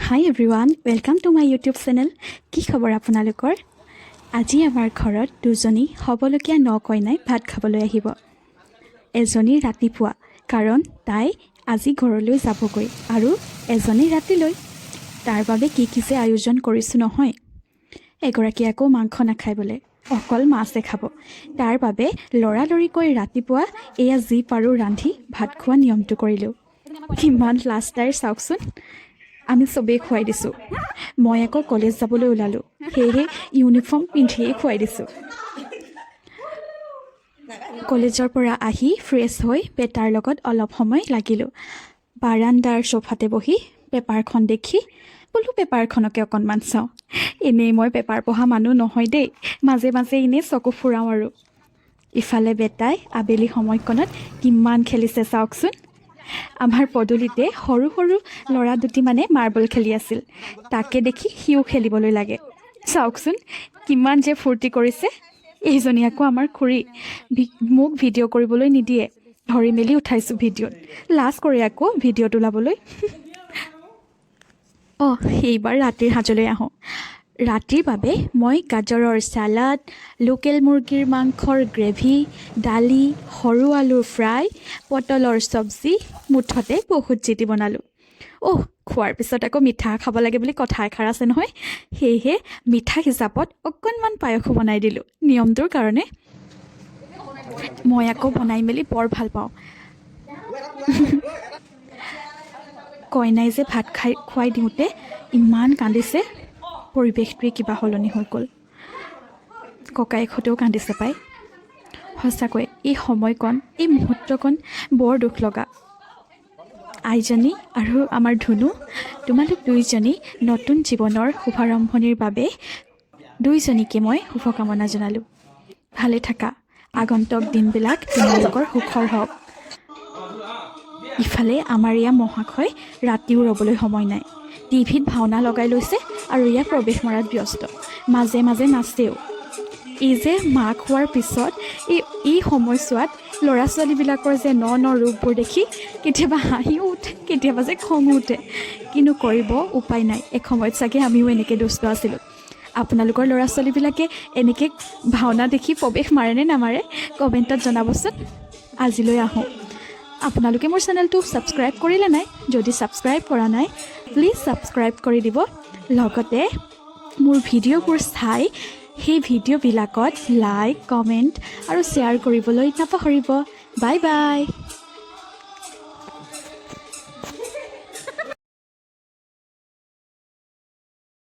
Hi everyone, welcome to my YouTube channel. কি খবৰ আপোনালোকৰ? আজি আমাৰ ঘৰত দুজনী হ'বলগীয়া ন কইনাই ভাত খাবলৈ আহিব। এজনী ৰাতিপুৱা, কাৰণ তাই আজি ঘৰলৈ যাবগৈ আৰু এজনী ৰাতিলৈ। তাৰ বাবে কি কি যে আয়োজন কৰিছোঁ নহয়! এগৰাকীয়ে আকৌ মাংস নাখায় বোলে, অকল মাছহে খাব। তাৰ বাবে লৰালৰিকৈ ৰাতিপুৱা এয়া যি পাৰোঁ ৰান্ধি ভাত খোৱা নিয়মটো কৰিলোঁ। কিমান লাজ তাইৰ চাওকচোন। আমি চবেই খুৱাই দিছোঁ। মই আকৌ কলেজ যাবলৈ ওলালোঁ, সেয়েহে ইউনিফৰ্ম পিন্ধিয়েই খুৱাই দিছোঁ। কলেজৰ পৰা আহি ফ্ৰেছ হৈ বেটাৰ লগত অলপ সময় লাগিলোঁ। বাৰাণ্ডাৰ চোফাতে বহি পেপাৰখন দেখি বোলো পেপাৰখনকে অকণমান চাওঁ। এনেই মই পেপাৰ পঢ়া মানুহ নহয় দেই, মাজে মাজে এনেই চকু ফুৰাওঁ আৰু। ইফালে বেটাই আবেলি সময়কণত কিমান খেলিছে চাওকচোন। আমাৰ পদূলিতে সৰু সৰু ল'ৰা দুটিমানে মাৰ্বল খেলি আছিল। তাকে দেখি সিও খেলিবলৈ লাগে। চাওকচোন, কিমান যে ফূৰ্তি কৰিছে। এইজনী আকৌ আমাৰ খুৰী, মোক ভিডিঅ' কৰিবলৈ নিদিয়ে। ধৰি মেলি উঠাইছোঁ ভিডিঅ'ত। লাজ কৰে আকৌ ভিডিঅ'ত ওলাবলৈ। অঁ, এইবাৰ ৰাতিৰ সাজলৈ আহোঁ। ৰাতিৰ বাবে মই গাজৰৰ চালাড, লোকেল মুৰ্গীৰ মাংসৰ গ্ৰেভি, দালি, সৰু আলুৰ ফ্ৰাই, পটলৰ চব্জি, মুঠতে বহুত যি বনালোঁ। অহ, খোৱাৰ পিছত আকৌ মিঠা খাব লাগে বুলি কথা এষাৰ আছে নহয়। সেয়েহে মিঠা হিচাপত অকণমান পায়সো বনাই দিলোঁ নিয়মটোৰ কাৰণে। মই আকৌ বনাই মেলি বৰ ভাল পাওঁ। কইনাই যে ভাত খাই খুৱাই দিওঁতে ইমান কান্দিছে, পৰিৱেশটোৱে কিবা সলনি হৈ গ'ল। ককায়েকহঁতেও কান্দিছে পাই। সঁচাকৈ এই সময়কণ, এই মুহূৰ্তকণ বৰ দুখ লগা। আইজনী আৰু আমাৰ ধুনু, তোমালোক দুইজনী নতুন জীৱনৰ শুভাৰম্ভণিৰ বাবে দুইজনীকে মই শুভকামনা জনালোঁ। ভালে থাকা, আগন্তুক দিনবিলাক তোমালোকৰ সুখৰ হওক। ইফালে আমাৰ এয়া মহাশয় ৰাতিও ৰ'বলৈ সময় নাই। টিভিত ভাওনা লগাই লৈছে আৰু এয়া প্ৰৱেশ মৰাত ব্যস্ত। মাজে মাজে নাচেও। এই যে মাক হোৱাৰ পিছত এই সময়ছোৱাত ল'ৰা ছোৱালীবিলাকৰ যে ন ন ৰূপবোৰ দেখি কেতিয়াবা হাঁহিও উঠে, কেতিয়াবা যে খঙো উঠে। কিনো কৰিব, উপায় নাই। এসময়ত চাগে আমিও এনেকৈ দুষ্ট আছিলোঁ। আপোনালোকৰ ল'ৰা ছোৱালীবিলাকে এনেকৈ ভাওনা দেখি প্ৰৱেশ মাৰেনে নামাৰে, কমেণ্টত জনাবচোন। আজিলৈ আহোঁ। আপোনালোকে মোৰ চেনেলটো ছাবস্ক্ৰাইব কৰিলে নাই? যদি ছাবস্ক্ৰাইব কৰা নাই, প্লিজ ছাবস্ক্ৰাইব কৰি দিব। লগতে মোৰ ভিডিঅ'বোৰ চাই সেই ভিডিঅ'বিলাকত লাইক, কমেণ্ট আৰু শ্বেয়াৰ কৰিবলৈ নাপাহৰিব। Bye bye.